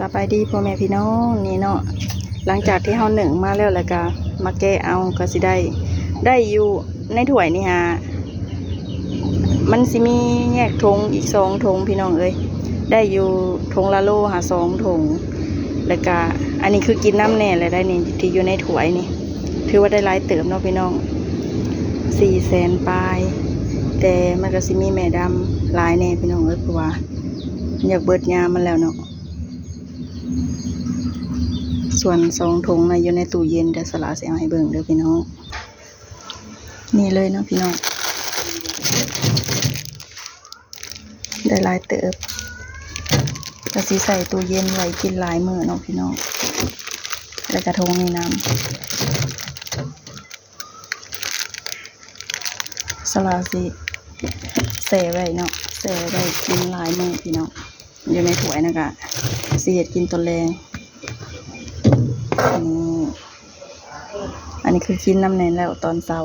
ສະບາຍດີພໍ່ແມ່ພີ່ນ້ອງ ນີ້ເນາະ ຫຼັງຈາກທີ່ເຮົາໜຶ້ງມາແລ້ວ ແລ້ວກະມາແກະເອົາ ກະຊິໄດ້ ໄດ້ຢູ່ໃນຖ້ວຍນີ້ຫາ ມັນຊິມີແຍກຖົງອີກສອງຖົງພີ່ນ້ອງເອີຍ ໄດ້ຢູ່ຖົງລະໂລຫາສອງຖົງ ແລ້ວກະອັນນີ້ຄືກິນນຳແດ່ແຫຼະໄດ໋ນີ້ ທີ່ຢູ່ໃນຖ້ວຍນີ້ ຖືວ່າໄດ້ຫຼາຍເຕີບເນາະພີ່ນ້ອງ ສີ່ແສນປາຍ ແຕ່ມັນກະຊິມີແມ່ດຳຫຼາຍແດ່ພີ່ນ້ອງເອີຍ ເພາະວ່າຢາກເບິດຍາມມັນແລ້ວເນາະ. ສ່ວນສອງຖົງນະ ຢູ່ໃນຕູ້ເຢັນ ດຽວສະຫຼາຊິເອົາໃຫ້ເບິ່ງເດີພີ່ນ້ອງ ນີ້ເລີຍເນາະພີ່ນ້ອງ ໄດ້ຫຼາຍເຕີບ ກະຊິໃສ່ຕູ້ເຢັນໄວ້ກິນຫຼາຍມື້ເນາະພີ່ນ້ອງ ແລ້ວກະຖົງນີ້ນຳ ສະຫຼາຊິແຊ່ໄວ້ເນາະ ແຊ່ໄວ້ກິນຫຼາຍມື້ພີ່ນ້ອງ ຢູ່ໃນຖ້ວຍນະກະຊິເຮັດກິນຕອນແລງ ອັນນີ້ ອັນນີ້ຄືກິນນຳແດ່ແລ້ວຕອນເຊົ້າ